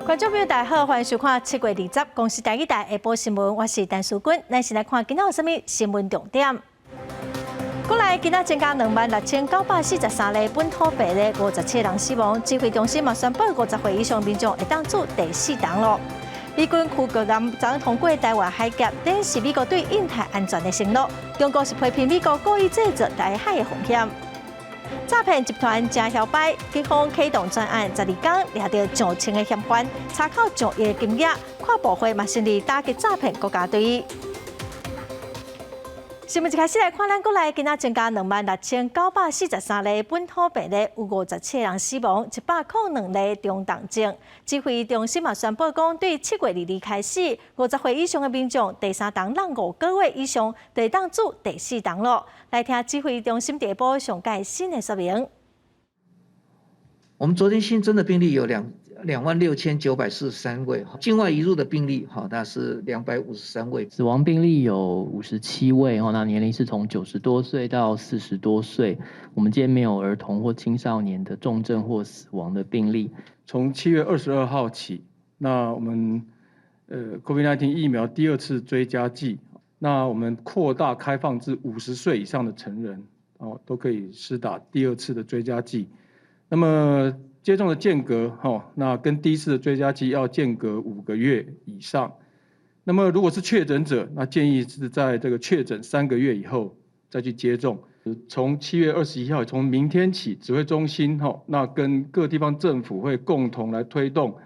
觀眾朋友大家好，歡迎收看7月20公視台語台下晡新聞，我是陳淑君。咱先來看今仔有啥物新聞重點。國內今仔增加26,943例本土病例，57人死亡。指揮中心嘛宣布，50歲以上民眾會當注第四針囉。美軍驅逐艦昨通過臺灣海峽，展示美國對印太安全的承諾。中國是批評美國故意製造臺海的風險。詐騙集團誠囂擺，警方啟動專案，12工掠著上千个嫌犯，查扣上億的金額。跨部會嘛成立打擊詐騙國家隊。新聞一開始來看，咱國內今仔增加26,943例本土病例，有57人死亡，102例中重症。指揮中心嘛宣布講，對7月22開始，50歲以上的民眾第三針攏5個月以上，就會當注第四針囉。來聽指揮中心下晡上蓋新的說明。我們昨天新增的病例有26,943位，境外移入的病例哈，那是253位，死亡病例有57位哦，那年齡是從90多歲到40多歲。我們今天沒有兒童或青少年的重症或死亡的病例。從7月22號起，那我們COVID-19 疫苗第二次追加劑，那我們擴大開放至50歲以上的成人哦，都可以施打第二次的追加劑。那麼接種的間隔，哈，那跟第一次的追加劑要間隔5個月以上。那麼如果是確診者，那建議是在這個確診3個月以後再去接種。從7月21號，從明天起，指揮中心，哈，那跟各地方政府會共同來推動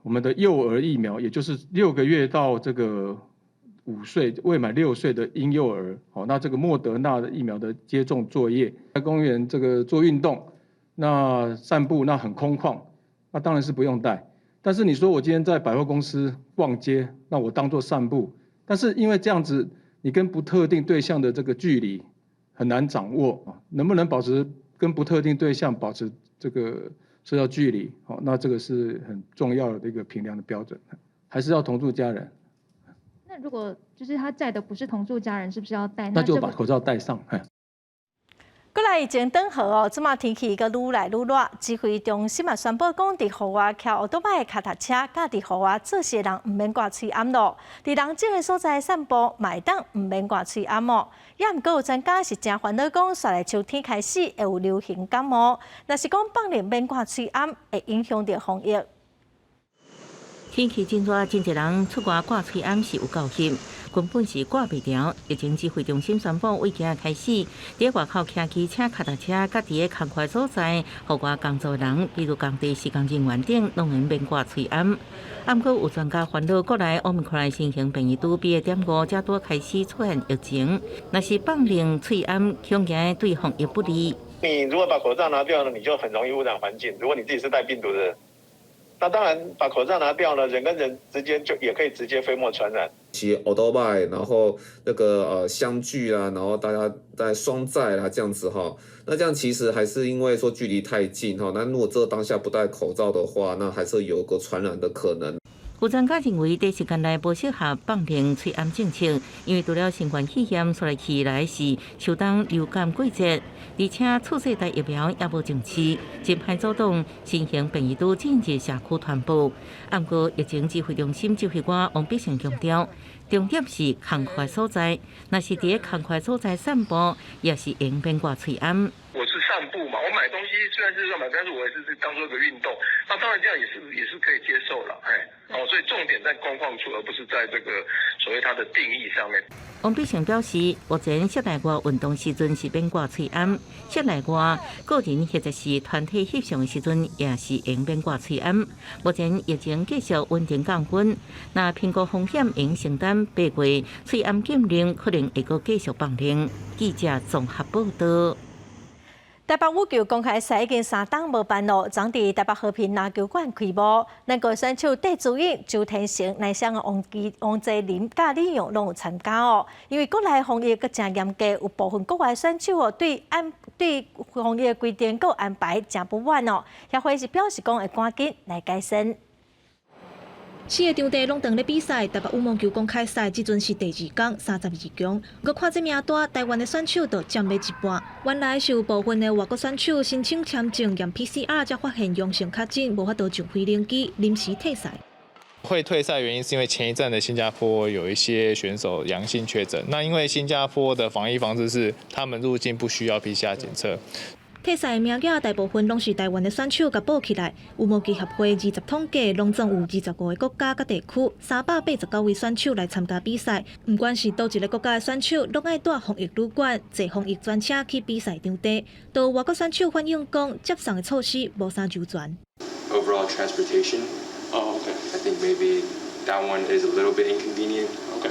我們的幼兒疫苗，也就是6個月到這個5歲未滿6歲的嬰幼兒，好，那這個莫德納的疫苗的接種作業，在公園這個做運動。那散步那很空曠，那當然是不用戴。但是你說我今天在百貨公司逛街，那我當做散步，但是因為這樣子，你跟不特定對象的這個距離很難掌握啊，能不能保持跟不特定對象保持這個社交距離？好，那這個是很重要的一個評量的標準，還是要同住家人。那如果就是他載的不是同住家人，是不是要戴？那就把口罩戴上。過來已經轉雨哦，這馬天氣閣愈來愈熱。指揮中心嘛宣布講，佇戶外騎歐多擺的跤踏車，佮佇戶外做事的人毋免掛喙罨囉。佇人少的所在散步，嘛會當毋免掛喙罨哦。也毋過有專家是誠煩惱，講紲來秋天開始會有流行感冒。若是講放任免掛喙罨，會影響著防疫。天氣真熱，真濟人出外掛喙罨是有夠翕，根本是掛袂牢。疫情指揮中心宣布，為今仔開始，佇外口騎機車、跤踏車，佮佇咧工課所在，戶外工作人，比如工地施工人員等，攏會免掛喙罨。毋過有專家煩惱，國內奧密克戎新型變異株 BA.5才拄開始出現疫情，若是放任喙罨，恐驚對防疫不利。你如果把口罩拿掉呢，你就很容易污染環境。如果你自己是帶病毒的人，那當然把口罩拿掉呢，人跟人之間就也可以直接飛沫傳染。騎歐兜拜，然後那個相聚啊，然後大家在雙載啦這樣子哈，那這樣其實還是因為說距離太近哈，那如果這個當下不戴口罩的話，那還是有個傳染的可能。有專家認為，短時間內無適合放任喙罨政策，因為除了新冠肺炎，紲來起來是秋冬流感季節，而且次世代疫苗猶無上市，真歹阻擋新型變異株進入社區傳播。毋過疫情指揮中心指揮官王必勝強調，重點是空曠所在，若是佇咧空曠所在散步，也是會免掛喙罨。我是散步嘛，我買東西雖然是要買，但是我也是當做一個運動，那當然這樣也是可以接受了，哎，哦，所以重點在空曠處，而不是在這個所謂它的定義上面。王必勝表示，目前室內外運動時陣是免掛喙罨，室內外個人或者是團體翕相的時陣也是會免掛喙罨。目前疫情繼續穩定降溫，若評估風險應承擔，8月喙罨禁令可能會閣繼續放任。記者綜合報道。台北羽球公開賽已經3冬無辦囉，昨佇台北和平籃球館開幕。咱國選手戴資穎、周天成、男雙王齊麟、佮李洋攏有參加哦。因為國內防疫閣誠嚴格，有部分國外選手哦對按對防疫規定閣安排誠不滿哦。協會是表示講會趕緊來改善。四个場地攏當咧比賽，台北羽毛球公開賽這陣是第二工32強。閣看這名單，台灣的選手就佔了一半。原來是有部分的外國選手申請簽證驗 PCR，才發現陽性確診，無法度上飛行機，臨時退賽。會退賽原因是因為前一站的新加坡有一些選手陽性確診，那因為新加坡的防疫方式是他們入境不需要 PCR 檢測。退賽名額大部分攏是台灣的選手共補起來。羽毛球協會20統計，攏總有25個國家佮地區，389位選手來參加比賽。毋管是佗一个國家的選手，攏愛蹛防疫旅館，坐防疫專車去比賽場地。都有外國選手反映講，接送的措施無啥周全。 Overall transportation. Oh, okay. I think maybe that one is a little bit inconvenient.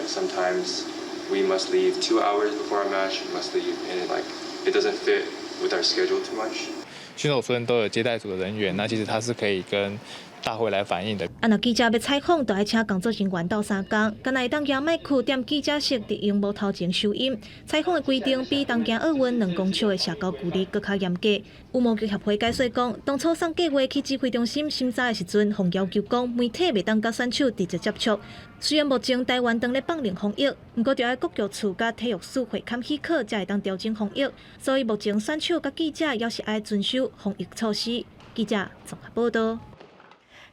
Sometimes we must leave 2 hours before our match. We must leave, and like it doesn't fit with our schedule too much. 選手村都有接待組的人員，那其實他是可以跟大會來反映的。啊，若記者欲採訪，就愛請工作人員鬥相共，敢若會當舉麥克踮記者室佇螢幕頭前收音。採訪的規定比東京奧運2公尺的社交距離閣較嚴格。羽毛球協會解釋講，當初送計劃去指揮中心審查的時陣，予要求講媒體袂當佮選手直接接觸。雖然目前台灣當咧放零防疫，毋過著愛國教處佮體育署會勘許可，才會當調整防疫。所以目前選手佮記者猶是愛遵守防疫措施。記者綜合報道。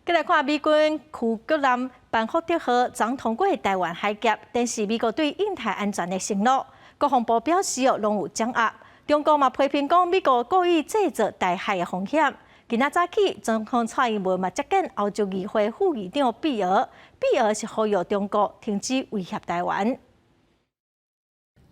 繼來看美軍驅逐艦班福德號昨通過臺灣海峽，展示美國對印太安全的承諾。國防部表示哦，攏有掌握。中國嘛批評講美國故意製造台海的風險。今仔早起，總統蔡英文嘛接見歐洲議會副議長比爾，比爾是呼籲中國停止威脅臺灣。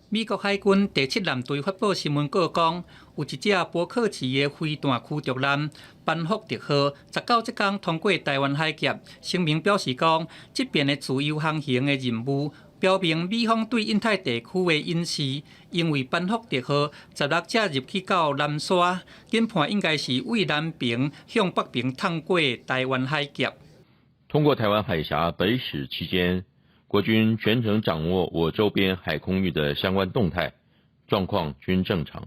美國海軍第七艦隊發布新聞稿講，有一隻伯克級的飛彈驅逐艦班福德號，19這工通過臺灣海峽。聲明表示講，這遍的自由航行的任務，表明美方對印太地區的隱視。因為班福德號16才入去到南沙，研判應該是對南爿向北爿通過臺灣海峽。通過臺灣海峽北駛期間，國軍全程掌握我周邊海空域的相關動態，狀況均正常。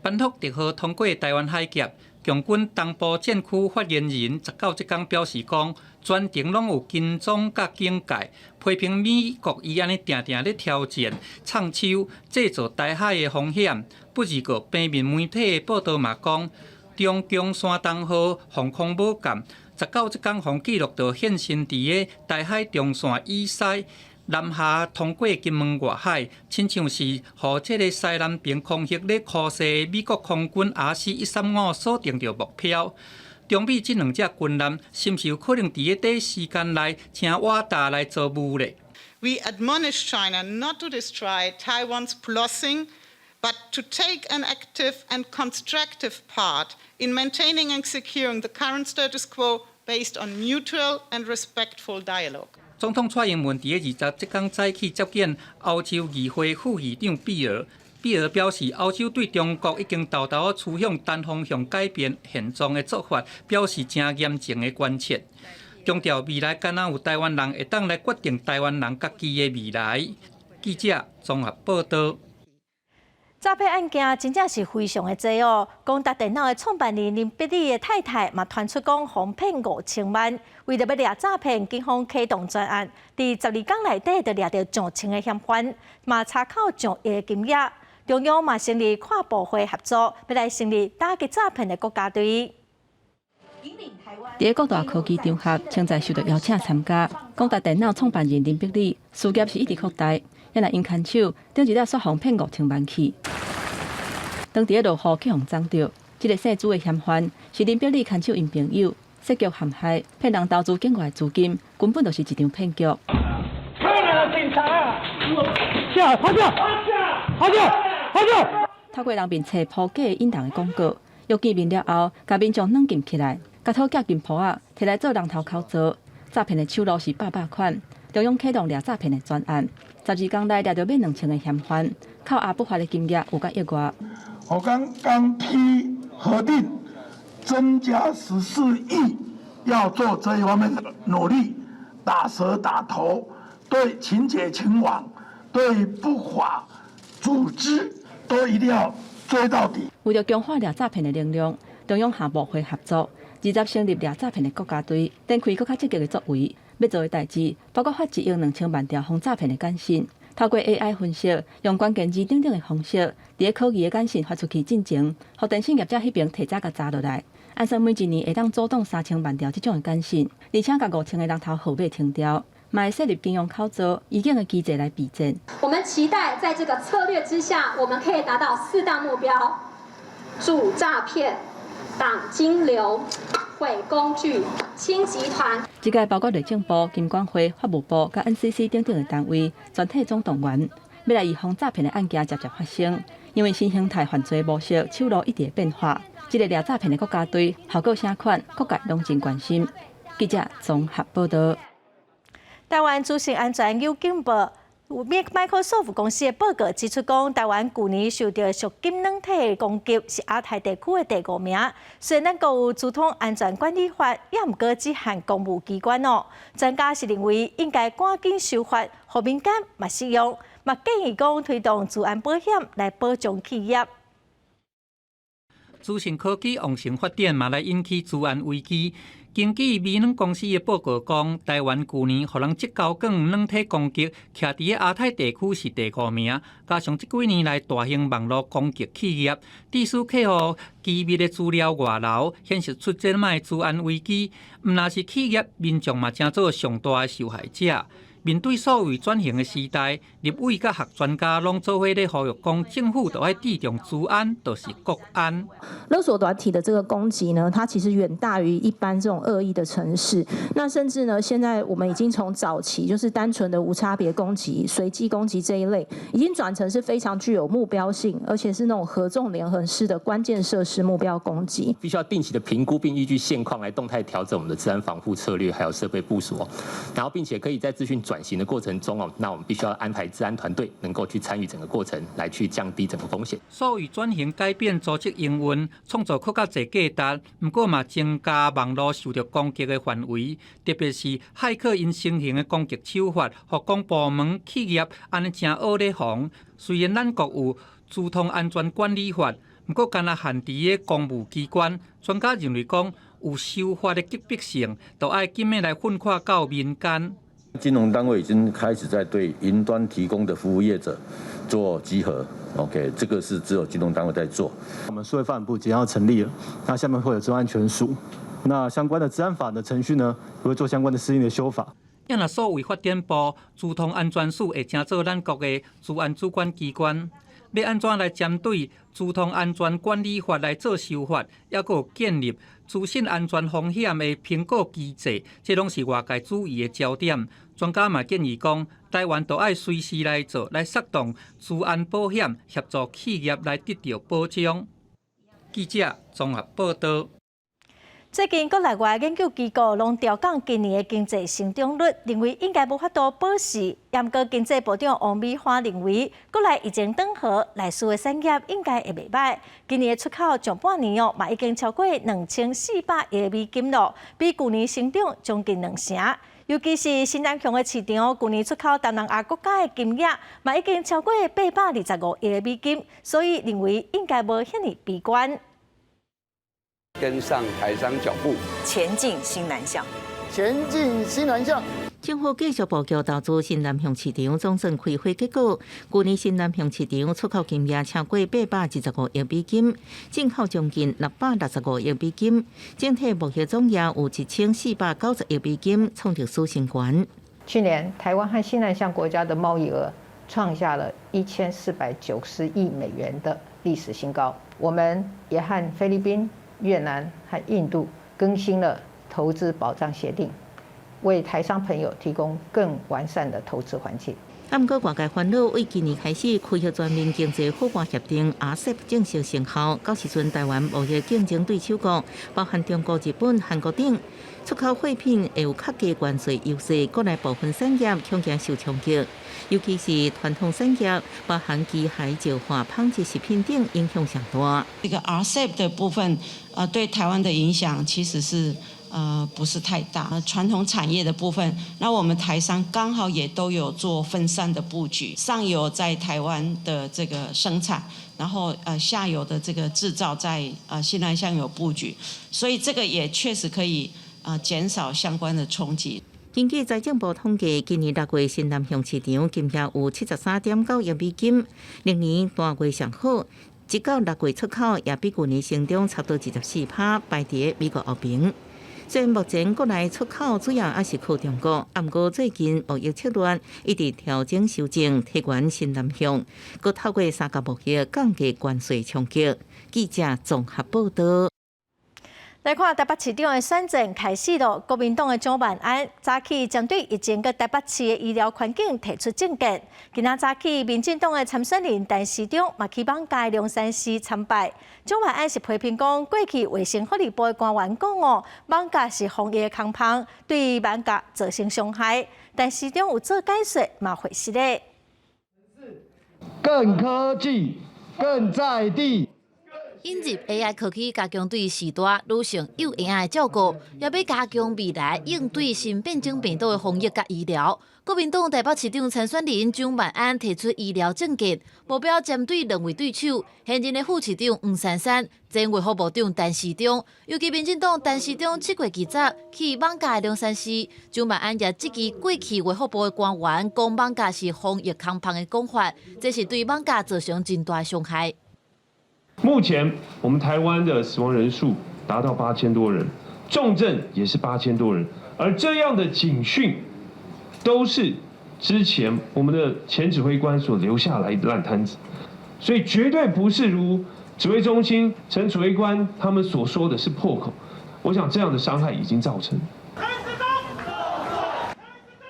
班福德號通過臺灣海峽，共軍東部戰區發言人19這工表示講，全程攏有跟蹤佮警戒，批評美國伊按呢定定咧挑戰、藏手、製造台海的風險。不過，平面媒體的報道嘛講，中共山東號防空母艦19這工予記錄到現身佇个台海中線以西，南下通過金門外海，親像是予這个西南爿空域咧箍勢美國空軍 RC-135鎖定著目標。中美這兩隻軍艦，是毋是有可能佇个短時間內請瓦達來做務咧？ We admonish China not to destroy Taiwan's blessing, but to take an active and constructive part in maintaining and securing the current status quo based on mutual and respectful dialogue. 總統蔡英文佇个20這工早起接見歐洲議會副議長比爾。比爾表示，歐洲對中國已經沓沓仔趨向單方向改變現狀的做法，表示誠嚴重的關切，強調未來敢若有台灣人會當來決定台灣人家己的未來。記者綜合報道。詐騙案件真正是非常的濟哦。廣達電腦的創辦人林碧禮的太太嘛，傳出講予騙5000萬，為著欲掠詐騙，警方啟動專案，佇12工內底就掠著上千個嫌犯，嘛查扣上億的金額。中央嘛成立跨部會合作，欲來成立打擊詐騙的國家隊。佇各大科技場合，穿在受到邀請參加。廣達電腦創辦人林碧禮事業是一直擴大，也若𪜶牽手，頂一日煞予騙5000萬去。當佇咧落雨去予摠著，這个姓朱的嫌犯是林碧禮牽手𪜶朋友設局陷害，騙人投資境外資金，根本就是一場騙局。警察啊！下，趴下，趴下，趴下！透過人面冊鋪假引人的廣告，約見面了後，共民眾軟禁起來，共討寄金鋪仔，提來做人頭口座。詐騙的手路是百百款，中央啟動掠詐騙的專案，12工內掠著欲2000个嫌犯，扣押不法的金額有較億外。我剛剛批核定增加14億，要做這一方面的努力，打蛇打頭，對情節情網，對不法組織都一定要追到底。為著強化掠詐騙的能量，中央跨部會合作，20成立掠詐騙的國家隊，展開閣較積極的作為。欲做的代誌，包括發1億2千萬條防詐騙的簡訊，透過 AI 分析，用關鍵字等等的方式，佇咧可疑的簡訊發出去進前，予電信業者彼爿提早共查落來。按算每一年會當阻擋3000萬條這種的簡訊，而且共5000个人頭號碼停掉。嘛會設立金融口座預警的機制來備戰。我們期待在這個策略之下，我們可以達到四大目標：阻詐騙、擋金流、毀工具、清集團。這屆包括內政部、金管會、法務部佮 NCC 等等的單位，全體總動員，欲來預防詐騙的案件捷捷發生。因為新形態犯罪模式、手路一直會變化，這个掠詐騙的國家隊效果啥款，各界攏真關心。記者綜合報道。台灣資訊安全有警報，Microsoft 公司的報告指出，講台灣舊年受著贖金軟體的攻擊，是亞太地區的第五名。雖然咱國有資通安全管理法，也毋過只限公務機關哦。專家是認為應該趕緊修法，予民間嘛適用，嘛建議講推動資安保險來保障企業。資訊科技旺盛發展，嘛來引起資安危機。根據微軟公司的報告講，台灣舊年予人這交卷軟體攻擊，徛佇個亞太地區是第五名。加上這幾年來大型網路攻擊企業，致使客戶機密的資料外流，顯示出這擺資安危機。毋但是企業，民眾嘛成做上大的受害者。面對數位轉型的時代，立委佮學專家攏做伙咧呼籲講，政府著愛注重資安，就是國安。勒索軟體的這個攻擊呢，它其實遠大於一般這種惡意的程式。那甚至呢，現在我們已經從早期就是單純的無差別攻擊、隨機攻擊這一類，已經轉成是非常具有目標性，而且是那種合縱連橫式的關鍵設施目標攻擊。必須要定期的評估，並依據現況來動態調整我們的資安防護策略，還有設備部署。然後並且可以在資訊轉型的過程中哦，那我們必須要安排資安團隊能夠去參與整個過程，來去降低整個風險。數位轉型改變組織營運，創造閣較濟價值，毋過嘛增加網路受著攻擊的範圍，特別是駭客𪜶新型的攻擊手法，予公部門企業按呢誠惡咧防。雖然咱國有資通安全管理法，毋過干焦限佇个公務機關，專家認為講有修法的急迫性，著愛緊欲來奮發到民間。金融單位已經開始在對雲端提供的服務業者做稽核，OK，這個是只有金融單位在做。我們數位發展部即將要成立了，那下面會有資安全署，那相關的資安法的程序呢，會做相關的適應的修法。也若數位發展部資通安全署會成做咱國的資安主管機關，欲按怎來針對資通安全管理法來做修法，抑閣有建立資訊安全風險的評估機制，這攏是外界注意的焦點。專家嘛建議講，台灣都愛隨時來做，來策動資安保險，協助企業來得著保障。記者綜合報道。最近國內外研究機構攏調降今年的經濟成長率，認為應該無法度保持。毋過經濟部長王美花認為，國內疫情轉好，內需的產業應該會袂䆀。今年的出口上半年哦，嘛已經超過2400億美金囉，比舊年成長將近2成。尤其是新南向的市場，舊年出口東南亞國家的金額嘛已經超過825億美金，所以認為應該無遐爾悲觀。跟上台商腳步，前進新南向，前進新南向。政府繼續布局投資新南向市場，總算開花結果。舊年新南向市場出口金額超過825億美金，進口將近665億美金，整體貿易總額有1490億美金，創歷史新高。去年台灣和新南向國家的貿易額創下了1490億美元的歷史新高。我們也和菲律賓、越南和印度更新了投資保障協定，為台商朋友提供更完善的投資環境。毋過外界煩惱，對今年開始區域全面經濟夥伴協定 RCEP 正式生效，到時陣台灣貿易競爭對手國，包含中國、日本、韓國等，出口貨品會有較低關稅優勢，國內部分產業恐驚受衝擊，尤其是傳統產業，包含機械、石化、紡織、食品等，影響上大。這個 RCEP 的部分，對台灣的影響其實是不是太大。傳統產業的部分，那我們台商剛好也都有做分散的布局，上游在台灣的這個生產，然後下游的這個製造在新南向有布局，所以這個也確實可以減少相關的衝擊。根據財政部統計，今年6月新南向市場金額有73.9億美金，歷年單月上好。一到六月出口也比舊年成長差不多24%，排佇美國後邊。雖然目前國內出口主要還是靠中國，啊，毋過最近貿易錯亂一直調整修正，提懸新南向，閣透過三角貿易降低關稅衝擊。記者綜合報道。來看台北市長的選戰開始囉，國民黨的蔣萬安早起針對疫情佮台北市的醫療環境提出政見。今仔早起，民進黨的參選人陳時中嘛去艋舺龍山寺參拜。蔣萬安是批評講，過去衛生福利部的官員講哦，艋舺是防疫的空縫，對艋舺造成傷害。陳時中有做解說，嘛回實咧。更科技，更在地。引入 AI 科技，加強對序大女性幼嬰的照顧，也欲加強未來應對新變種病毒的防疫佮醫療。國民黨台北市長參選人蔣萬安提出醫療政見，目標針對兩位對手：現任的副市長黃珊珊、前衛福部長陳時中。尤其民進黨陳時中7月20去艋舺的龍山寺，蔣萬安也質疑過去衛福部的官員講艋舺是防疫空縫的講法，這是對艋舺造成真大傷害。目前我們台灣的死亡人數達到8000多人，重症也是8000多人，而這樣的警訊都是之前我們的前指揮官所留下來的爛攤子，所以絕對不是如指揮中心陳指揮官他們所說的是破口。我想這樣的傷害已經造成。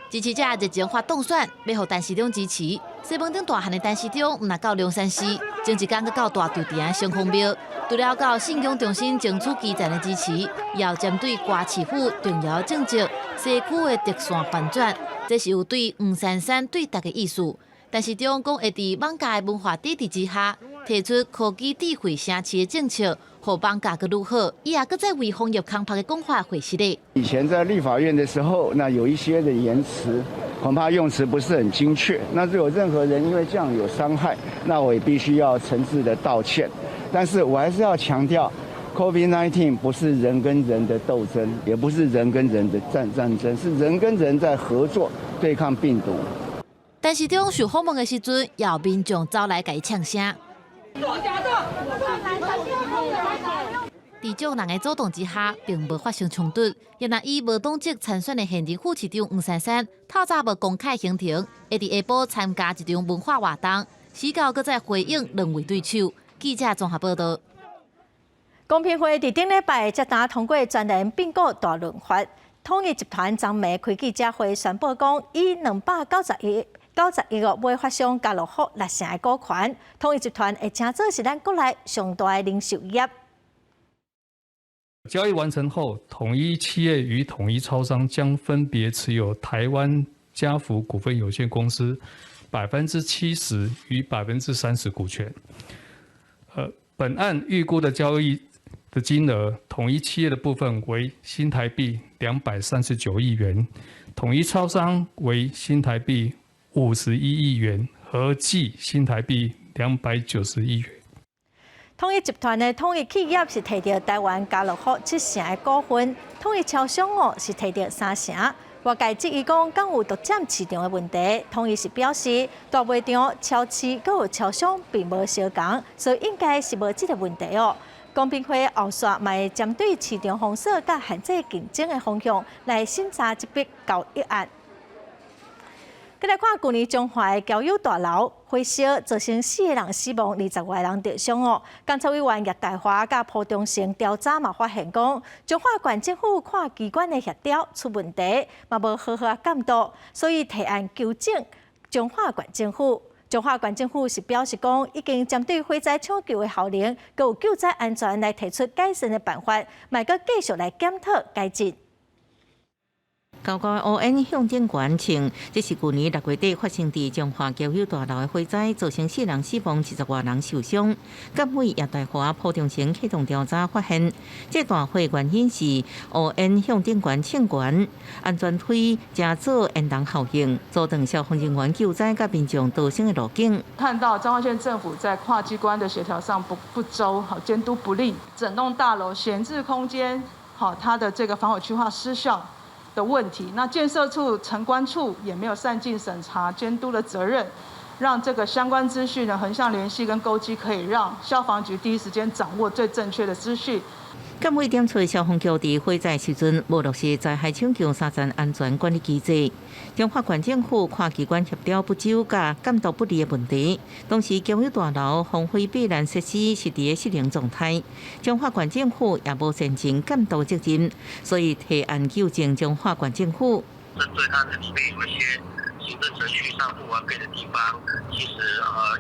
支持者熱情發動選，欲予陳時中支持。西門町大漢的陳時中，毋若到龍山寺，前一工閣到大稻埕城隍廟，除了到信仰中心爭取基層的支持，也有針對歌市府重要政績西區的直線翻轉，這是有對黃珊珊對決的意思。陳時中講會佇艋舺的文化底底之下，提出科技智慧城市的政策，予艋舺閣愈好。伊也閣再為防疫空縫的講法回釋咧。以前在立法院的時候，那有一些的言辭，恐怕用詞不是很精確。那如果任何人因為這樣有傷害，那我也必須要誠摯的道歉。但是我還是要強調，COVID-19 不是人跟人的鬥爭，也不是人跟人的戰爭，是人跟人在合作對抗病毒。陳時中受訪問的時陣，有民眾走來共伊嗆聲。佇眾人的阻擋之下，並無發生衝突。也若以無黨籍參選的現任副市長黃珊珊，透早無公開行程，會佇下晡參加一場文化活動，死到閣再回應兩位對手。記者綜合報道。公平會佇頂禮拜才剛通過全聯併股大潤發，統一集團昨暝開記者會宣布講，以291.91億買發商家樂福六成的股權，統一集團會成做是咱國內上大的零售業。交易完成後，統一企業與統一超商將分別持有台灣家福股份有限公司70%與30%股權。本案預估的交易的金額，統一企業的部分為新台幣239億元，統一超商為新台幣51億元，合計新台幣290億元。統一集團的統一企業是提著台灣家樂福七成的股份，統一超商哦是提著三成。外界質疑講，敢有獨佔市場的問題？統一是表示，大賣場、超市閣有超商並無相仝，所以應該是無這個問題哦。公平會後續嘛會針對市場封鎖佮限制競爭的方向來審查這筆交易案。閣來看舊年彰化的交友大樓火燒，造成四个人死亡，20外人著傷哦。監察委員葉大華佮蒲忠成調查嘛發現講，彰化縣政府跨機關的協調出問題，嘛無好好監督，所以提案糾正彰化縣政府。彰化縣政府是表示講，已經針對火災搶救的效能，閣有救災安全來提出改善的辦法，嘛閣繼續來檢討改進。高高的烏煙向頂懸衝，這是舊年6月底發生佇彰化交友大樓的火災，造成四人死亡、20外人受傷。監委葉大華、蒲忠成啟動調查，發現這大火原因是烏煙向頂懸衝懸，安全梯誠早延人效應，阻斷消防人員救災佮民眾逃生的路徑。看到彰化縣政府在跨機關的協調上不周，好監督不力，整棟大樓閒置空間，好它的這個防火區劃失效。的問題。那建設處、城管處也沒有善盡審查監督的責任，讓這個相關資訊的橫向聯繫跟勾稽，可以讓消防局第一時間掌握最正確的資訊。監委點出消防局佇火災時陣無落實災害搶救三層安全管理機制，彰化縣政府跨機關協調不周佮監督不力的問題。當時公有大樓防火避難設施是佇個失靈狀態，彰化縣政府也無善盡監督責任，所以提案糾正彰化縣政府。針對它的裡面有一些行政程序上不完備的地方，其實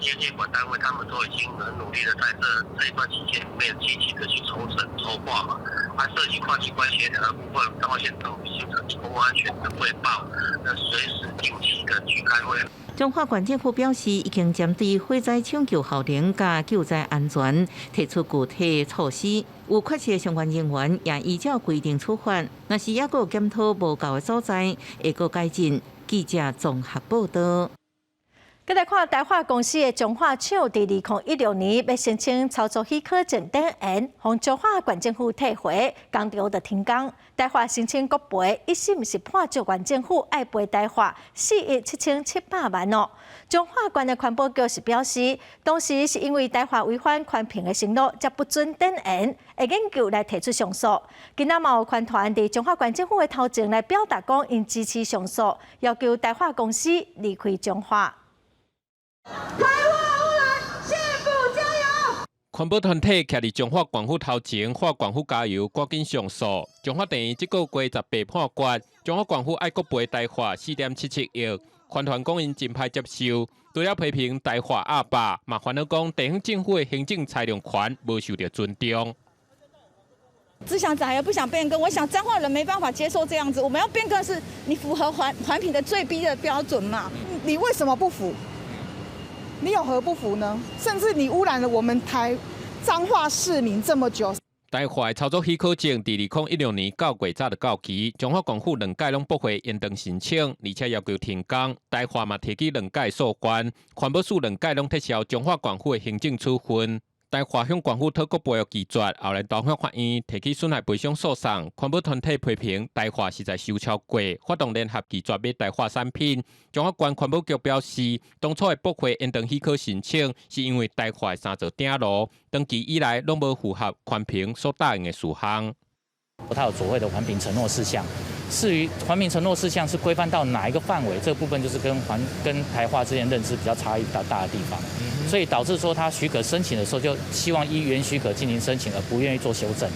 業管單位他們都已經很努力的在這一段期間裡面積極的去籌整籌劃嘛。啊，涉及跨機關協調的部分，彰化縣政府已經成立公共安全的匯報，那隨時定期的去開會。彰化縣政府表示，已經針對火災搶救效能佮救災安全提出具體措施，有缺失的相關人員也依照規定處罰。若是猶閣有檢討無夠的所在，會閣改進。記者綜合報道。閣來看台化公司的彰化廠，佇2016年欲申請操作許可證展延，予彰化縣政府退回，工廠就停工。台化申請國賠，一審是判決縣政府愛賠台化4億7700萬哦。彰化縣的環保局是表示，當時是因為台化違反環評的承諾，才不准展延，會研究來提出上訴。今仔嘛有環團佇彰化縣政府的頭前來表達講，𪜶支持上訴，要求台化公司離開彰化。台化污染，縣府加油！環保團體徛佇彰化縣府頭前，喊縣府加油，趕緊上訴。彰化地院這個月18判決，彰化縣府愛閣賠台化4.77億。環團講𪜶真歹接受，除了批評台化鴨霸，嘛煩惱講地方政府的行政裁量權無受著尊重。只想展延，不想變更。我想彰化人沒辦法接受這樣子，我們要變更是你符合環評的最低的標準嘛？你為什麼不服？你有何不服呢？甚至你污染了我們台彰化市民這麼久。台化的操作許可證，佇2016年9月早就到期，彰化縣府兩屆攏駁回延長申請，而且要求停工。台化嘛提起兩屆訴願，環保署兩屆攏撤銷彰化縣府的行政處分。台化向縣府討國賠拒絕，後來投向法院提起損害賠償訴訟。環保團體批評台化實在收超過，發動聯合拒絕買台化產品。彰化縣環保局表示，當初會駁回延長許可申請，是因為台化的三座鼎爐長期以來攏無符合環評所答應的事項。它有所謂的環評承諾事項，至於環評承諾事項是規範到哪一個範圍，這個部分就是跟台化之間認知比較差異比較大的地方，所以導致說他許可申請的時候就希望依原許可進行申請，而不願意做修正。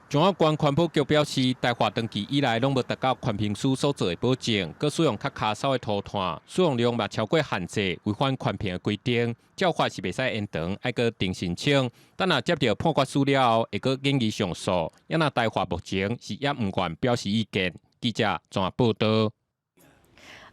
彰化縣環保局表示，台化長期以來攏無達到環評署所做的保證，閣使用較跤梢的塗炭，使用量嘛超過限制，違反環評的規定。照法是袂使延長，愛閣重申請。等若接著判決書了後，會閣建議上訴。抑若台化目前是猶毋願表示意見。記者綜合報道。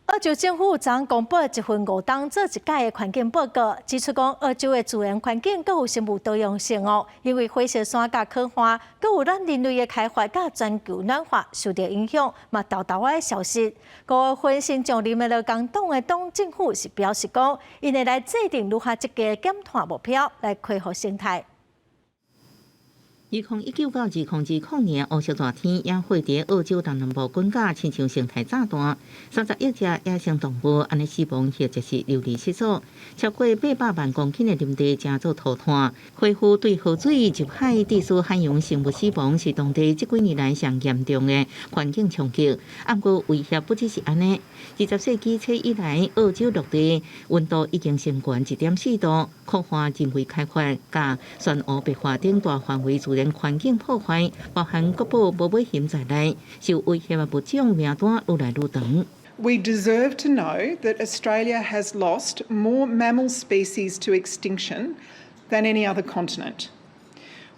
澳洲政府昨公布一份5冬做一擺的環境報告，指出講澳洲的自然環境閣有生物多樣性哦，因為火燒山佮火旱，閣有咱人類的開發佮全球暖化受著影響，嘛沓沓仔消失。五月份新上任的勞工黨的黨政府是表示講，𪜶會來制定如下積極的減碳目標，來恢復生態。2019到2020年，烏色熱天野火佇澳洲東南部滾甲親像生態炸彈，30億隻野生動物按呢死亡或者是流離失所，超過800萬公頃的林地成做塗炭，恢復對河水入海致使海洋生物死亡，是當地這幾年來上嚴重的環境衝擊。毋過威脅不只是按呢，20世紀初以來，澳洲陸地溫度已經升懸1.4度，擴化人為開發、佮珊瑚白化等大範圍自然環境破壞，包含國寶無尾熊在內，受威脅的物種名單愈來愈長。 We deserve to know that Australia has lost more mammal species to extinction than any other continent.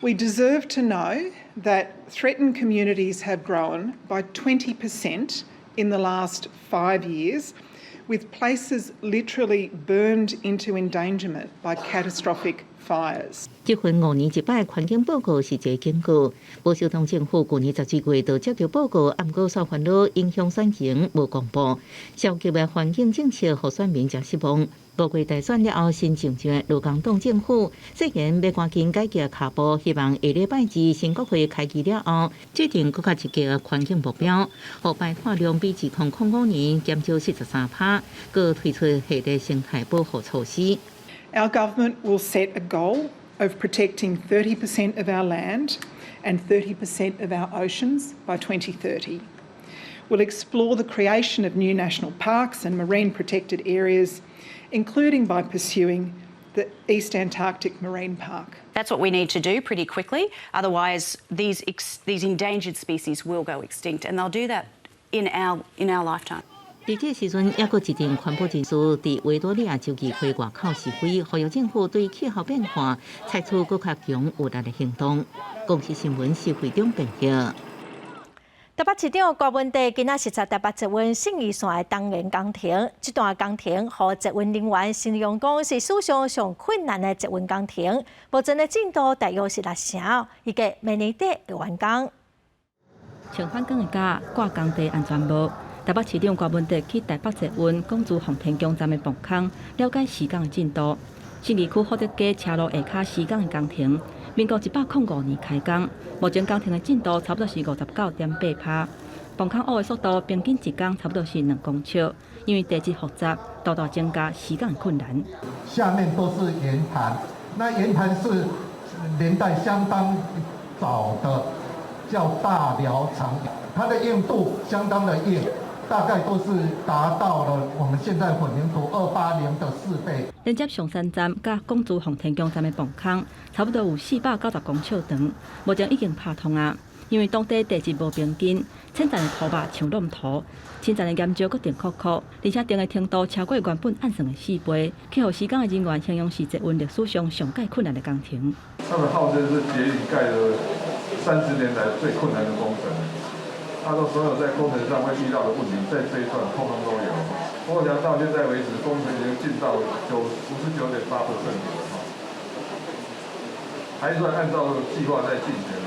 We deserve to know that threatened communities have grown by 20% in the last 5 years, with places literally burned into endangerment by catastrophic fires. 這份5年一擺環境報告是一個警告。保守黨政府舊年12月就接著報告，毋過煞煩惱影響選情無公布，消極的環境政策予選民誠失望。五月大選了後，新上任的勞工黨政府誓言欲趕緊改革跤步，希望下禮拜二新國會開議了後，制定閣較積極的環境目標，予排碳量比2005年減少43%，閣推出系列生態保護措施。 Our government will set a goal of protecting 30% of our land and 30% of our oceans by 2030. We'll explore the creation of new national parks and marine protected areas, including by pursuing the East Antarctic Marine Park. That's what we need to do pretty quickly. Otherwise, these endangered species will go extinct, and they'll do that in our lifetime. 佇這時陣，猶閣一陣環保人士佇維多利亞州議會外口示威，呼籲政府對氣候變化採取閣較強有力的行動。公視新聞施惠中編譯。台北市長柯文哲今仔視察台北捷運信義線的東延工程，這段工程予捷運人員形容講是史上上困難的捷運工程，目前的進度大約是6成，預計明年底會完工。穿反光的甲，掛工地安全帽。台北市長柯文哲去台北捷運港珠鳳天宮站的磅空，了解施工的進度。信義區福德街車路下跤施工的工程，民國105年開工，目前工程的進度差不多是59.8%。磅空挖的速度平均一工差不多是2公尺，因為地質複雜，大大增加施工的困難。下面都是岩盤，那岩盤是年代相當早的，叫大寮長，它的硬度相當的硬。大概都是達到了我們現在混凝土280的4倍。連接松山站佮港珠奉天宮站的磅空，差不多有490公尺長，目前已經拍通啊。因為當地地質無平均，淺層的土肉像挵土，深層的岩石閣定箍箍，而且定的程度超過原本按算的4倍，去予施工的人員形容是捷運歷史上上蓋困難的工程。他們號稱是捷運蓋了30年來最困難的工程。他說所有在工程上會遇到的問題，在這一段通通都有。我想到現在為止，工程已經進到59.8% 了，還算按照計劃在進行。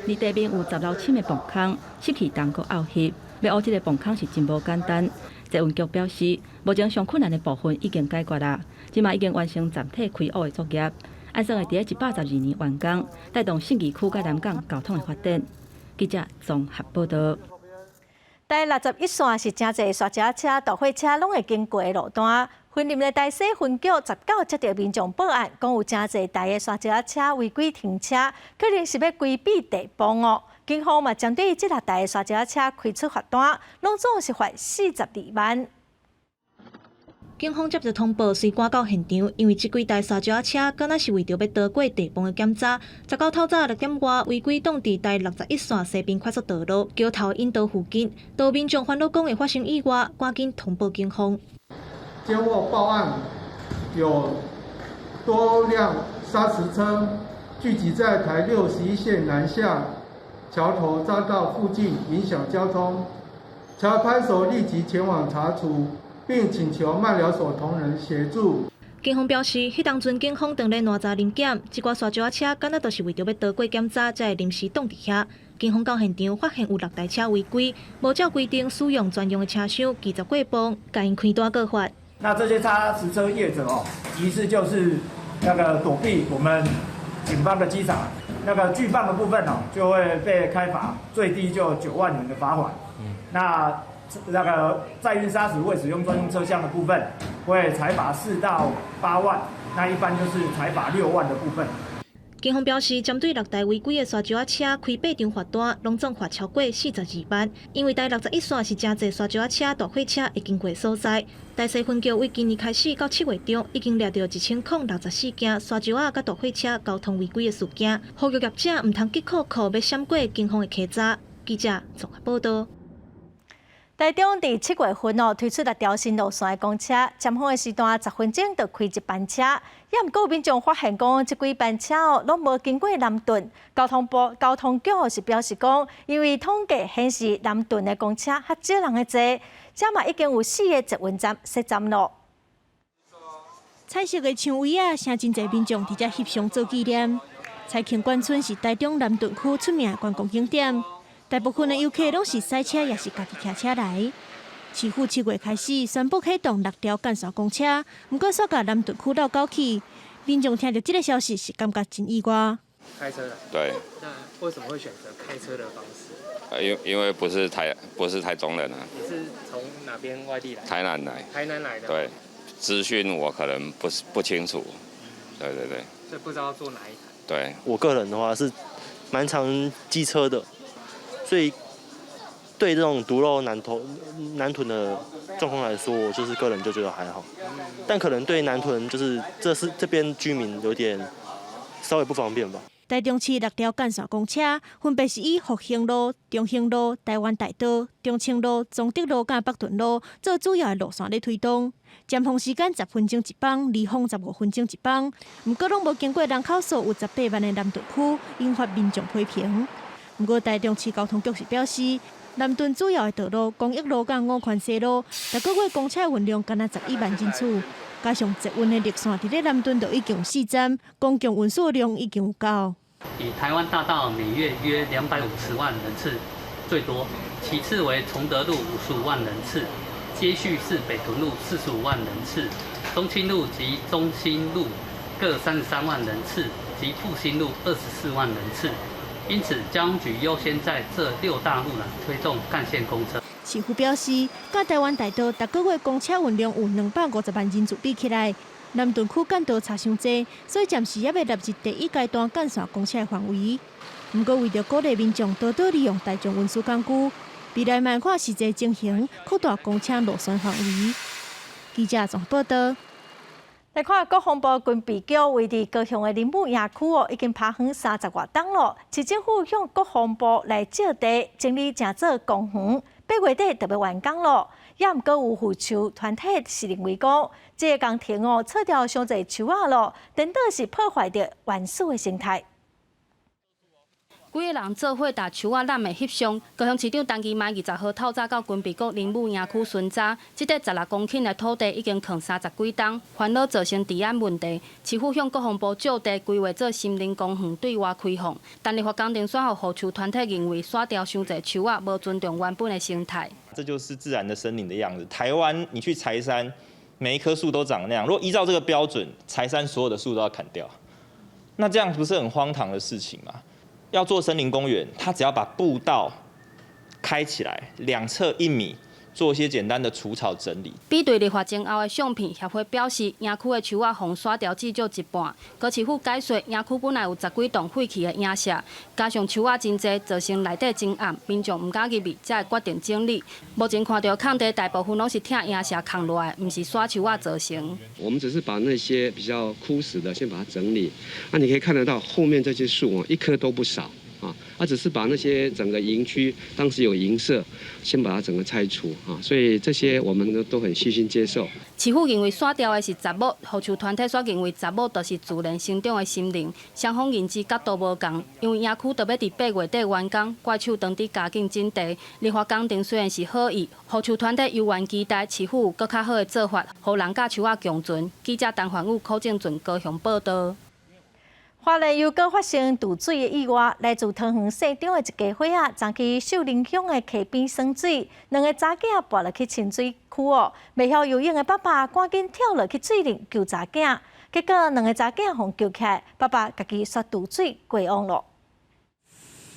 離地面有10樓深的磅空，濕氣重閣漚翕，欲挖這个磅空是真無簡單。捷運局表示，目前上困難的部分已經解決啦，這馬已經完成站體開挖的作業，按算會佇112年完工，帶動信義區佮南港交通的發展。記者綜合報道。台61線是誠濟沙石車、大貨車攏會經過的路段。雲林的台西分局19接到民眾報案，講有誠濟台的沙石車違規停車，可能是欲規避地磅哦。警方嘛針對這六台的沙石車開出罰單，攏總是罰42萬。警方接到通報，隨趕到現場，因為這幾台沙石車敢若是為著欲逃過地磅的檢查，19透早6點外違規擋佇台61線西濱快速道路橋頭引道附近，當民眾煩惱講會發生意外，趕緊通報警方。接獲報案，有多輛砂石車聚集在台61線南下橋頭匝道附近，影響交通。橋派出所立即前往查處。並請求麥寮所同仁協助。警方表示，彼當陣警方當咧攔查臨檢，這寡沙石車敢若就是為著欲逃過檢查，才會臨時擋佇遐。警方到現場發現有六台車違規，無照規定使用專用的車廂，拒絕過磅，共𪜶開單告罰。那這些砂石車業者哦，疑似就是那個躲避我們警方的稽查，那個拒磅的部分哦，就會被開罰，最低就9萬元的罰款。那個載運砂石未使用專用車廂的部分，會裁罰4到8萬，那一般就是裁罰6萬的部分。警方表示，針對六台違規的沙石車開八張罰單，攏總罰超過42萬。因為台61線是誠濟沙石車、大貨車會經過所在。台西分局為今年開始到7月中，已經掠著1064件沙石仔佮大貨車交通違規的事件，呼籲業者毋通激扣扣欲閃過警方的稽查。記者綜合報道。台中佇7月份哦推出六條新路線的公車，尖峰的時段10分鐘就開一班車。也毋過民眾發現講，這幾班車哦攏無經過南屯。交通部交通局是表示講，因為統計顯示南屯的公車較少人會坐，這嘛已經有四个捷運站設站咯。彩色的牆圍仔，誠真濟民眾佇遮翕相做紀念。彩慶館村是台中南屯區出名觀光景點。大部分的遊客攏是駛車，抑是家己騎車來。市府7月開始宣布啟動六條幹線公車，毋過煞共南屯區鬥狗去。民眾聽著這个消息是感覺真意外。開車的。對。那為什麼會選擇開車的方式？因為不是台中人啊。你是從哪邊外地來？台南來。台南來的。對，資訊我可能不是不清楚。對對對。所以不知道坐哪一台。對。我個人的話是蠻常機車的，所以對這種堵路南屯的狀況來說，我就是個人就覺得還好。但可能對南屯就是這是這邊居民有點稍微不方便吧。台中市六條幹線公車分別是以復興路、中興路、台灣大道、中清路、崇德路佮北屯路做主要的路線咧推動。尖峰時間10分鐘一班，離峰15分鐘一班。毋過攏無經過人口數有18萬的南屯區，引發民眾批評。毋過台中市交通局是表示，南屯主要的道路公益路佮五權西路，逐个月公車運量干焦11萬人次，加上捷運的綠線佇咧南屯就已經有四站，公共運輸量已經有夠。以台灣大道每月約250萬人次最多，其次為崇德路55萬人次，接續是北屯路45萬人次，中清路及中興路各33萬人次，及復興路24萬人次。因此，交通局優先在這六大路纜推動幹線公車。市府表示，佮台灣大道逐个月公車運量有250萬人次比起來，南屯區幹道差傷濟，所以暫時猶未納入第一階段幹線公車的範圍。毋過，為著鼓勵民眾多多利用大眾運輸工具，未來嘛看實際情形，擴大公車路線範圍。記者綜合報道。來看國防部軍備局位佇高雄的林武營區哦，已經拍園30外冬咯。市政府向國防部來借地整理成做公園，8月底就欲完工咯。也毋過有護樹團體是認為講，這个工程哦，切掉傷濟樹仔咯，顛倒是破壞著原始的生態。幾个人做伙踏樹仔攬的翕相，高雄市長陳其邁20號透早到軍備局林武營區巡查，這塊16公頃的土地已經囥30幾冬，煩惱造成治安問題。市府向國防部借地規劃做森林公園對外開放，但立法工程煞予護樹團體認為徙掉傷濟樹仔，無尊重原本的生態。這就是自然的森林的樣子。台灣你去柴山，每一棵樹都長那樣。如果依照這個標準，柴山所有的樹都要砍掉，那這樣不是很荒唐的事情嗎？要做森林公園，他只要把步道開起來，兩側1米，做一些簡單的除草整理。比對立法前後的相片，協會表示，營區的樹仔予徙掉至少一半。高市府解說，營區本來有十幾棟廢棄的營舍，加上樹仔真濟，造成內底真暗，民眾毋敢入去，才會決定整理。目前看著空地大部分攏是拆營舍空落來，毋是徙樹仔造成。我們只是把那些比較枯死的先把它整理。那你可以看得到後面這些樹啊，一棵都不少。啊，只是把那些整個營區當時有營舍，先把它整個拆除啊，所以這些我們都都很虛心接受。市府認為徙掉的是雜木，護樹團體煞認為雜木就是自然生長的森林，雙方認知角度無仝。因為營區著欲佇8月底完工，怪手當佇加緊整地。綠化工程雖然是好意，護樹團體猶原期待市府有閣較好的做法，予人佮樹仔共存。記者陳凡宇、柯正俊高雄報道。花蓮又閣發生墜水的意外，來自桃園踅中的一家伙仔，昨去秀林鄉的溪邊耍水，兩个查囝跋落去深水區哦，袂曉游泳的爸爸趕緊跳落去水裡救查囝，結果兩个查囝予救起來，爸爸家己煞墜水過往咯。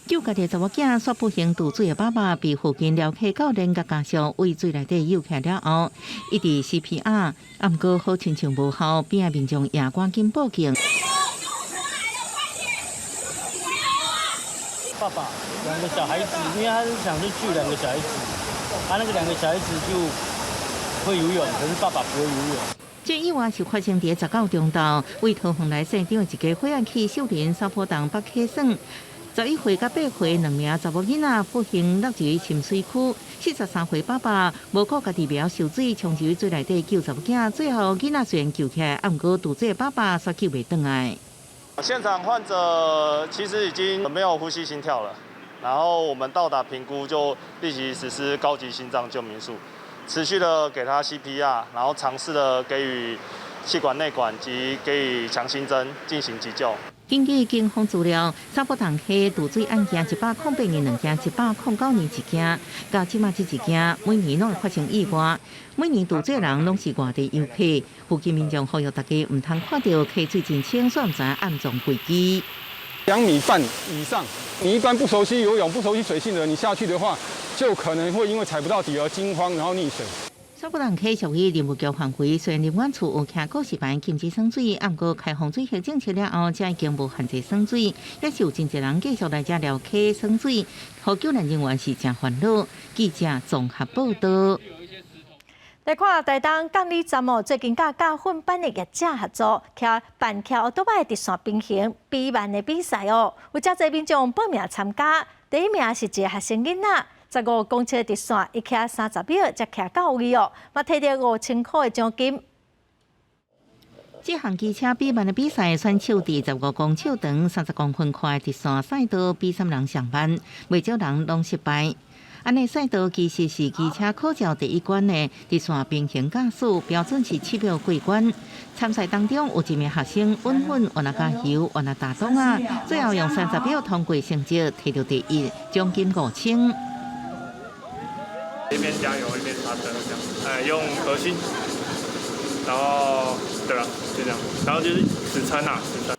救家己查某囝煞不幸墜水的爸爸，被附近寮客教練佮家屬對水內底救起來了後，一直 CPR，啊，毋過好親像無效，邊仔民眾也趕緊報警。爸爸兩個小孩子，因為他是想去救兩個小孩子，他那個兩個小孩子就會游泳，可是爸爸不會游泳。這意外是發生佇19中晝，對桃園來踅中的一家伙仔去秀林沙坡洞北溪耍。11歲佮8歲兩名查某囡仔不幸落入深水區。43歲爸爸無顧家己袂曉游水，衝入水內底救查某囝，最後囡仔雖然救起來，啊，毋過墜水的爸爸煞救袂轉來。現場患者其實已經沒有呼吸心跳了，然後我們到達評估就立即實施高級心臟救命術，持續的給他 CPR，然後嘗試的給予氣管內管及給予強心針進行急救。根據警方資料，三埔銅溪渡水案件108年兩件，109年一件，到這馬這一件，每年攏會發生意外。每年渡水人攏是外地遊客，附近民眾呼籲大家毋通看著溪水真清，煞毋知暗藏危機。 2.5米以上，你一般不熟悉游泳、不熟悉水性的，你下去的話，就可能會因為踩不到底而驚慌，然後溺水。三埔銅溪屬於林務局範圍，雖然林管處有徛告示牌禁止耍水，毋過開放水域政策了後，才已經無限制耍水，也是有真濟人繼續來遮寮溪耍水，予救援人員是誠煩惱。記者綜合報道。來看台東監理站哦，最近佮駕訓班的業者合作，騎辦騎歐多擺直線平衡比慢的比賽哦，有誠濟民眾報名參加，第一名是一个學生囡仔。15公尺直線，伊騎30秒才騎到位哦，嘛摕著5000箍的獎金。這項機車比慢的比賽，選手佇15公尺長、30公分寬的直線賽道比啥人上慢，袂少人攏失敗。按呢賽道其實是機車考照第一關的直線平衡駕駛，標準是7秒過關。參賽當中有一名學生穩穩往那加油，往那打檔啊，最後用30秒通過成績，摕著第一，獎金5000。一邊加油一邊剎車，這樣，用核心，然後對了，就這樣，然後就是死撐啊，死撐。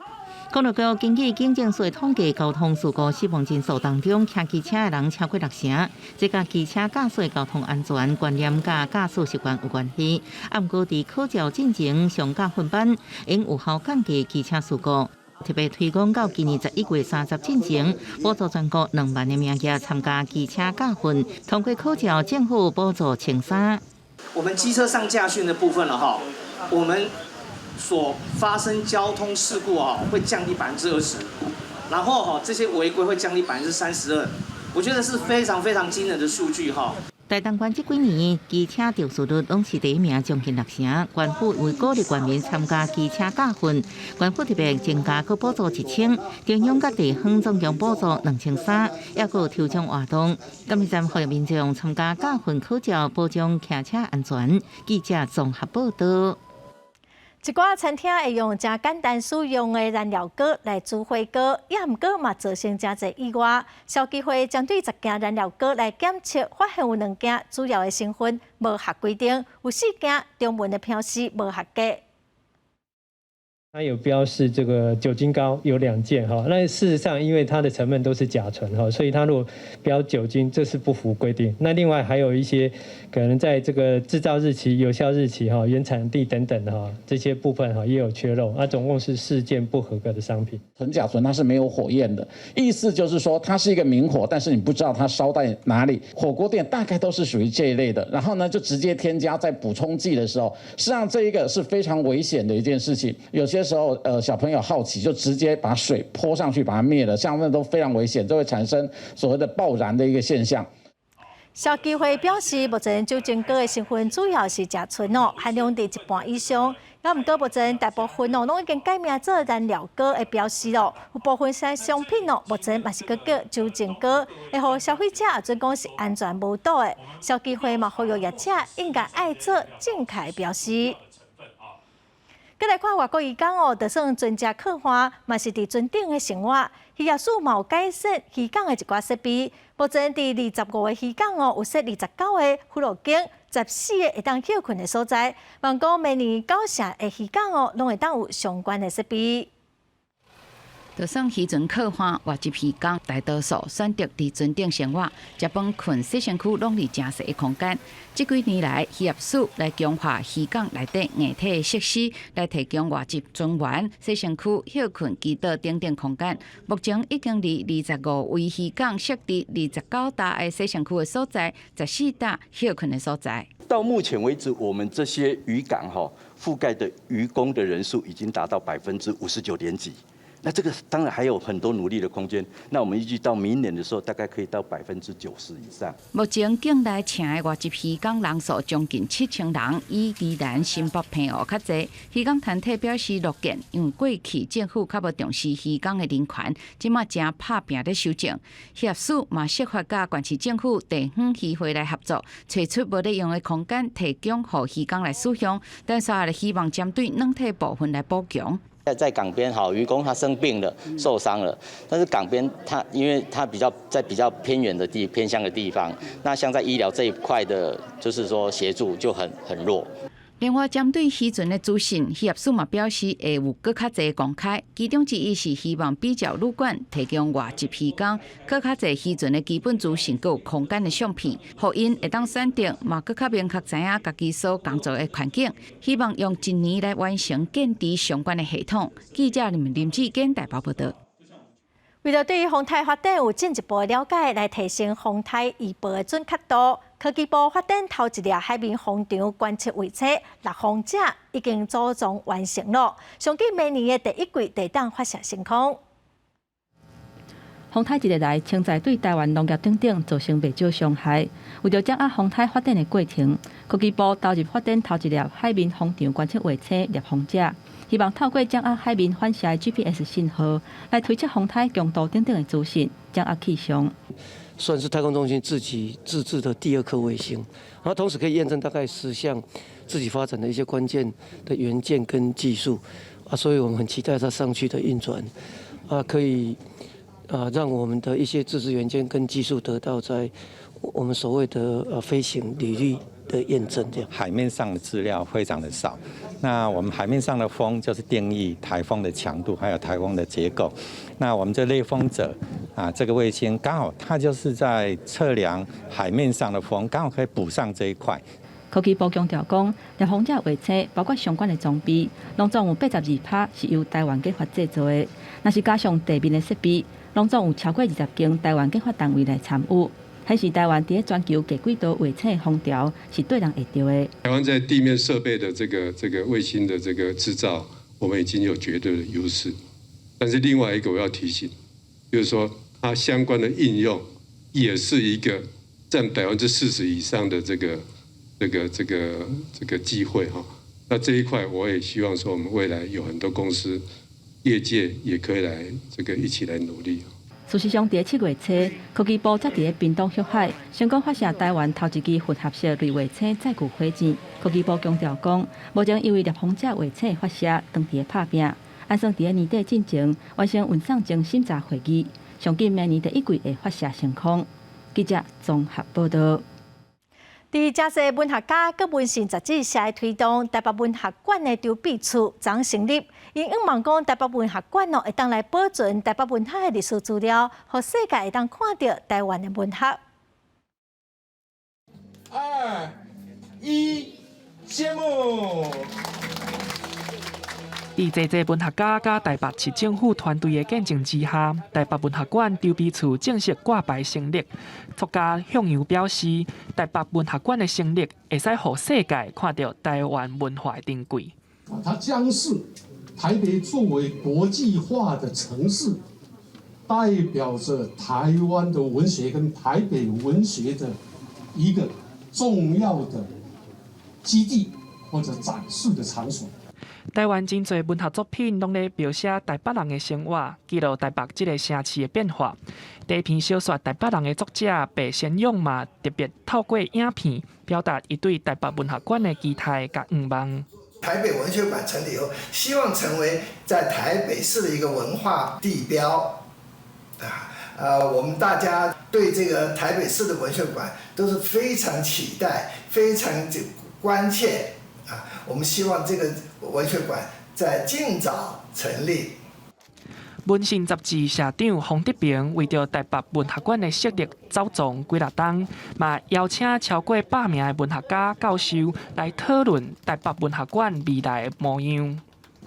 公路局根據警政署的統計，交通事故死亡人數當中，騎機車的人超過六成，這佮機車駕駛交通安全觀念佮駕駛習慣有關係。啊，毋過佇考照進前上駕訓班，應有效降低機車事故。特別推廣到今年11月30進前，補助全國2萬个名額參加機車駕訓，通過考照，政府補助1300。我們機車上駕訓的部分了哈，我們所發生交通事故啊，會降低20%，然後哈這些違規會降低32%，我覺得是非常非常驚人的數據哈。台東縣這幾年機車肇事率攏是第一名，將近六成。縣府為鼓勵縣民參加機車駕訓，縣府特別增加閣補助1000，中央佮地方總共補助2300，抑閣有抽獎活動。監理站呼籲民眾參加駕訓考照，保障騎車安全。記者綜合報道。一寡餐廳會用誠簡單使用的燃料鍋來煮火鍋，也毋過嘛造成誠濟意外。消基會針對10件燃料鍋來檢測，發現有兩件主要的成分無合規定，有四件中文的標示無合格。它有標示這個酒精膏有兩件哈，那事實上因為它的成分都是甲醇哈，所以它如果標酒精，這是不符規定。那另外還有一些可能在這個製造日期、有效日期哈、原產地等等哈這些部分哈也有缺漏。那總共是四件不合格的商品。純甲醇它是沒有火焰的，意思就是說它是一個明火，但是你不知道它燒在哪裡。火鍋店大概都是屬於這一類的，然後呢就直接添加在補充劑的時候，實際上這一個是非常危險的一件事情。有些時候，小朋友好奇就直接把水潑上去把它滅了，像那都非常危險，就會產生所謂的爆燃的一個現象。消基會表示，目前酒精膏的成分主要是甲醇哦，含量佇一半以上。也毋過目前大部分哦，攏已經改名做燃料膏的標示咯。有部分些商品哦，目前嘛是閣叫酒精膏，會予消費者準講是安全無毒的。消基會嘛呼籲業者應該愛做正確的標示。閣來看外國漁港哦，就算船隻靠岸，嘛是佇船頂的生活。漁業署嘛有改善漁港的一寡設備。目前佇25個漁港哦，有設29個輔路間，14個會當歇睏的所在。望講明年九成的漁港哦，攏會當有相關的設備。就算漁船靠岸，外籍漁工大多數選擇佇船頂生活，食飯、睏、洗身軀，攏佇誠細的空間。這幾年來，漁業署來強化漁港內底硬體設施，來提供外籍船員洗身軀、歇睏、祈禱等等空間。目前已經佇25位漁港設置29搭的洗身軀的所在，14搭歇睏的所在。到目前為止，我們這些漁港哈覆蓋的漁工的人數已經達到59點幾。那這個當然還有很多努力的空間。那我們預計到明年的時候，大概可以到90%以上。目前境內請的外籍漁工人數將近7000人，以宜蘭、新北、澎湖較濟。漁工團體表示樂見，因為過去政府較無重視漁工的人權，這馬誠拍拚咧修正。漁業署嘛設法佮縣市政府、地方漁會來合作，揣出無咧用的空間，提供予漁工來使用。但是也希望針對軟體部分來補強。在港邊，好，漁工他生病了、受傷了，但是港邊他因為他比較在比較偏遠的地、偏鄉的地方，那像在醫療這一塊的，就是說協助就很弱。另外，針對漁船的資訊，漁業署嘛表示會有閣較濟公開，其中之一是希望比照旅館提供外籍漁工閣較濟漁船的基本資訊，閣有空間的相片，予𪜶會當選擇，嘛閣較明確知影家己所工作的環境。希望用一年來完成建置相關的系統。記者林志堅台北報道。為著對於風颱發展有進一步的了解，來提升風颱預報的準確度，科技部發展頭一粒海面風場觀測衛星獵風者已經組裝完成了，上緊明年的第一季就會當發射升空。風颱一日來，潛在對台灣農業等等造成袂少傷害。為著掌握風颱發展的過程，科技部投入發展頭一粒海面風場觀測衛星獵風者，希望透過掌握海面反射的 GPS 信號，來推測風颱強度等等的資訊，掌握氣象。算是太空中心自己自製的第二顆衛星，然後同時可以驗證大概10項自己發展的一些關鍵的元件跟技術，啊，所以我們很期待它上去的運轉，啊，可以啊讓我們的一些自製元件跟技術得到在我們所謂的飛行履歷的驗證。這樣海面上的資料非常的少，那我們海面上的風就是定義颱風的強度，還有颱風的結構。那我們這獵風者啊，這個衛星剛好它就是在測量海面上的風，剛好可以補上這一塊。科技部強調講，獵風者衛星包括相關的裝備，攏總有82%是由台灣研發製造的。若是加上地面的設備，攏總有超過20間台灣研發單位來參與。顯示台灣佇全球低軌道衛星的風潮是綴人會著的。台灣在地面設備的這個衛星的這個製造，我們已經有絕對的優勢。但是另外一個我要提醒，就是說它相關的應用也是一個佔40%以上的這個機會哈。那這一塊我也希望說，我們未來有很多公司、業界也可以來這個一起來努力。事實上，佇7月初，科技部才佇咧屏東旭海成功發射台灣頭一支混合式類衛星載具火箭。科技部強調講，目前因為獵風者衛星發射當佇咧拍拚，按算佇咧年底進前完成運送前審查會議，上緊明年第一季會發射升空。記者綜合報道。佇誠濟文學家佮文信雜誌社的推動，台北文學館的籌備處昨成立。𪜶向望講，台北文學館哦，會當來保存台北文學的歷史資料，予世界會當看著台灣的文學。二一，謝幕。佇濟濟文學家佮台北市政府團隊的見證之下，台北文學館籌備處正式掛牌成立。作家向陽表示，台北文學館的成立，會使予世界看著台灣文化的珍貴。它將是台北作為國際化的城市，代表着台灣的文學跟台北文學的一個重要的基地或者展示的場所。台灣真濟文學作品攏咧描寫台北人的生活，記錄台北這个城市的變化。第一篇小說《台北人》的作者白先勇嘛，特別透過影片表達伊對台北文學館的期待佮願望。台北文學館成立以後，希望成為在台北市的一個文化地標。啊，我們大家對這個台北市的文學館都是非常期待、非常關切。啊，我們希望這個文學館在盡早成立。文信雜誌社長洪德平為著台北文學館的設立走傱幾若冬，嘛邀請超過100名的文學家、教授來討論台北文學館未來的模樣。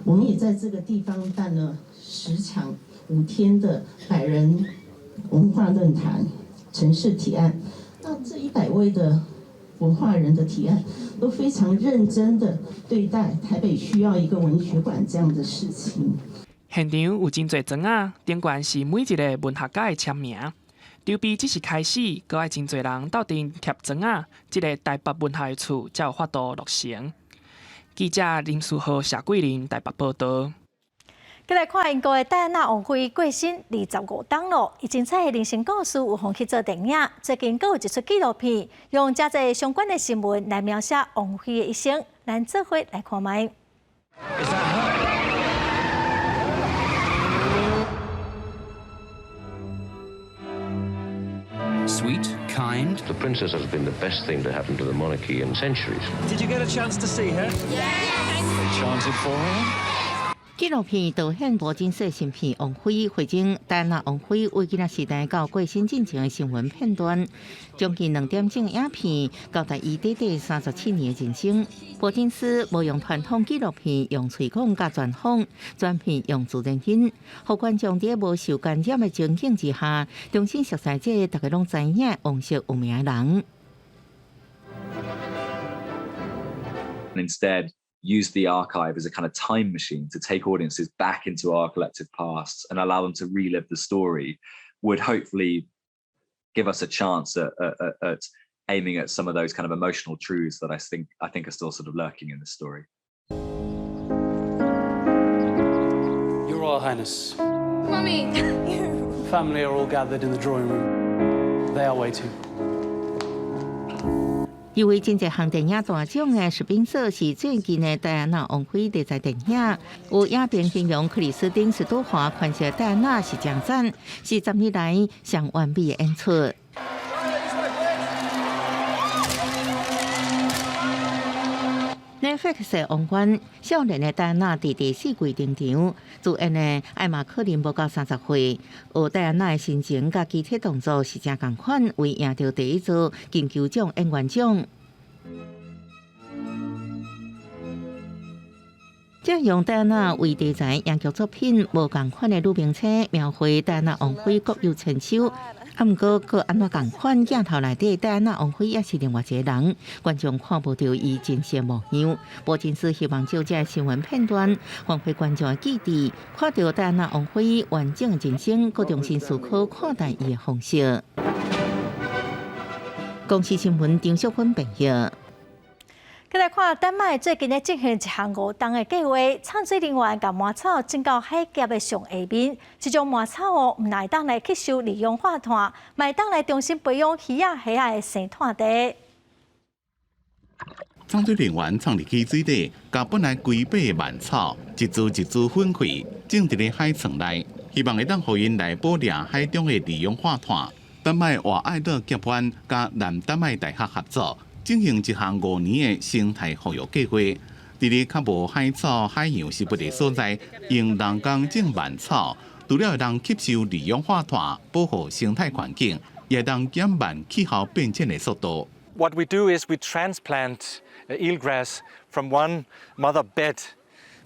我們也在這個地方辦了10場5天的百人文化論壇、城市提案。那這100位的文化人的提案都非常認真的對待台北需要一個文學館這樣的事情。現場有真濟磚仔，頂懸是每一个文學家的簽名。籌備只是開始，閣愛真濟人鬥陣貼磚仔，這个台北文學的厝才有法度落成。記者林書豪、謝桂林台北報道。閣來看英國的戴安娜王妃過身25冬囉，伊精彩的人生故事有予去做電影，最近閣有一齣紀錄片，用誠濟相關的新聞來描寫王妃的一生，咱做伙來看覓。Sweet, kind. The princess has been the best thing to happen to the monarchy in centuries. Did you get a chance to see her? Yes. They chanted for her. 紀錄片導演柏金斯新片《王妃》匯整戴安娜王妃為囡仔時代到過身進前的新聞片段，將近2點鐘影片交代伊短短37年的人生。柏金斯無用傳統紀錄片用喙講佮專訪，全片用自然音，予觀眾佇無受干擾的情景之下，重新熟悉這個大家攏知影王室有名的人。 Instead, use the archive as a kind of time machine to take audiences back into our collective pasts and allow them to relive the story would hopefully give us a chance at aiming at some of those kind of emotional truths that I think are still sort of lurking in the story. Your Royal Highness. Mummy. Family are all gathered in the drawing room. They are waiting. 入圍真濟項電影大獎的史賓瑟是最近的戴安娜王妃題材電影。有影評形容克里斯汀·史都華詮釋戴安娜是誠讚，是10年來上完美的演出。Netflix 王冠少年的戴安娜佇第四季登場，主演的艾瑪·柯林無夠30歲，學戴安娜的神情佮肢體動作是誠仝款，為贏著第一座金球獎演員獎。這用戴安娜為題材影劇作品，無仝款的女明星描繪戴安娜王妃各有千秋。啊，毋過閣按怎仝款鏡頭內底，戴安娜王妃也是另外一個人，觀眾看無著伊真實模樣。柏金斯希望藉這新聞片段，喚回觀眾的記憶，看著戴安娜王妃完整的人生，閣重新思考看待伊的方式。公視新聞張淑芬編譯。閣來看丹麥最近咧進行一項5冬的計劃，摠水人員共茅草種到海峽的上下面，這種茅草哦，毋但會當來吸收二氧化碳，嘛會當來重新培養魚仔蝦仔的生態地。摠水人員藏入去水底，共本來規塊的蔓草一株一株粉碎，種佇咧海床內，希望會當予𪜶來捕掠海中的二氧化碳。丹麥瓦愛樂峽灣佮南丹麥大學合作，進行一項5年的生態復育計劃，佇咧較無海草、海洋植物的所在，用人工種蔓草，除了會當吸收二氧化碳，保護生態環境，也會當減慢氣候變遷的速度。 What we do is we transplant eelgrass from one mother bed.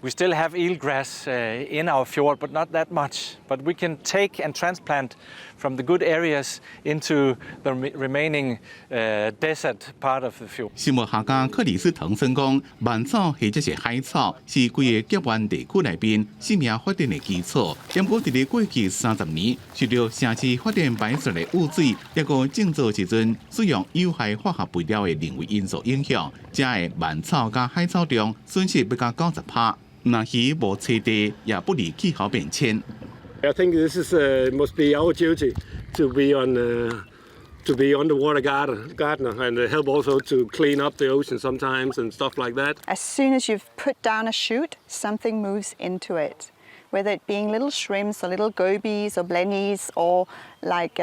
We still have eelgrass in our fjord, but not that much. But we can take and transplant from the good areas into the remaining desert part of the fjord. 生物學家克里斯滕森講，蔓草或者是海草是規个峽灣地區內面生命發展的基礎。毋過佇咧過去30年，受著城市發展排出的污水，抑閣種草時陣使用有害化學肥料的人為因素影響，遮的蔓草佮海草量損失欲到90%。若魚無棲地，也不利氣候變遷。 I think this is must be our duty to be underwater gardener and help also to clean up the ocean sometimes and stuff like that. As soon as you've put down a shoot, something moves into it, whether it being little shrimps or little gobies or blennies or like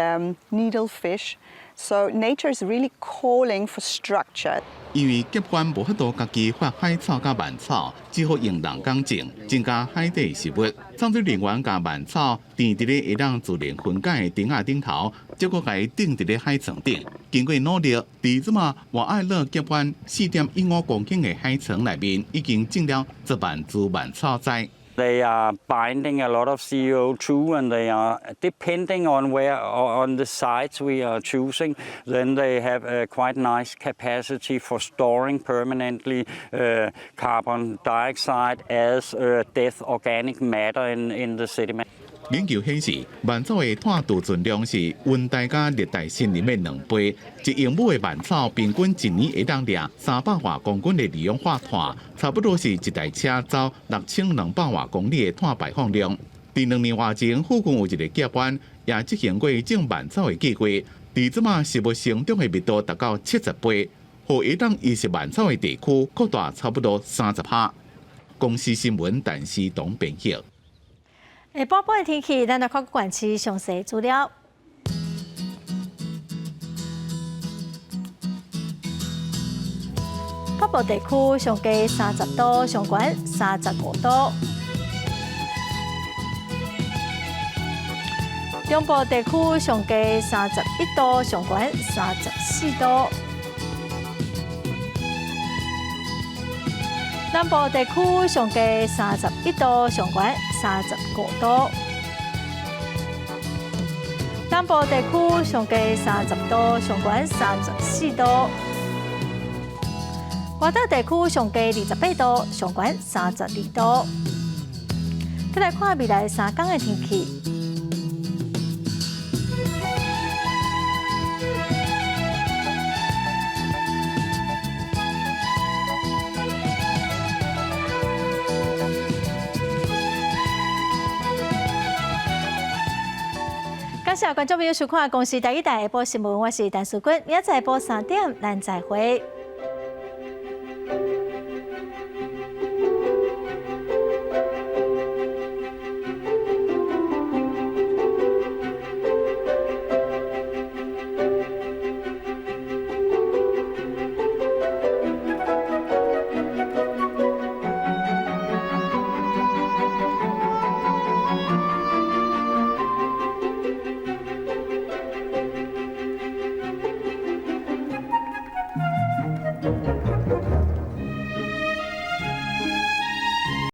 needlefish. So nature is really calling for structure. 因為峽灣無法度家己發海草佮蔓草，只好用人工種，增加海底食物。摠水人員共蔓草填佇咧會當自然分解的釘仔頂頭，再閣共伊釘佇咧海床頂。經過努力，佇這馬瓦愛樂峽灣4.15公頃的海床內面，已經種了10萬株蔓草栽。 They are binding a lot of CO2 and they are, depending on where on the sites we are choosing, then they have a quite nice capacity for storing permanently carbon dioxide as death organic matter in the sediment. 研究顯示，蔓草的碳儲存量是溫帶佮熱帶森林的2倍。1英畝的蔓草平均一年會當掠300外公斤的二氧化碳，差不多是一台車走6200外公里的碳排放量。佇2年外前，附近有一个峽灣也執行過種蔓草的計劃，佇這馬植物成長的密度達到70倍，予會當移植蔓草的地區擴大差不多30%。公視新聞陳思東編譯。下晡的天氣，咱來看縣市詳細資料。北部地區上低30度，上懸35度。中部地區上低31度，上懸34度。南部地區上低31度，上懸35度。南部地區上低30度，上懸34度。外島地區上低28度，上懸32度。再來看未來3天的天氣。感謝觀眾朋友收看《公視台語台》下晡新聞，我是陳淑君，明仔載下晡3點，咱再會。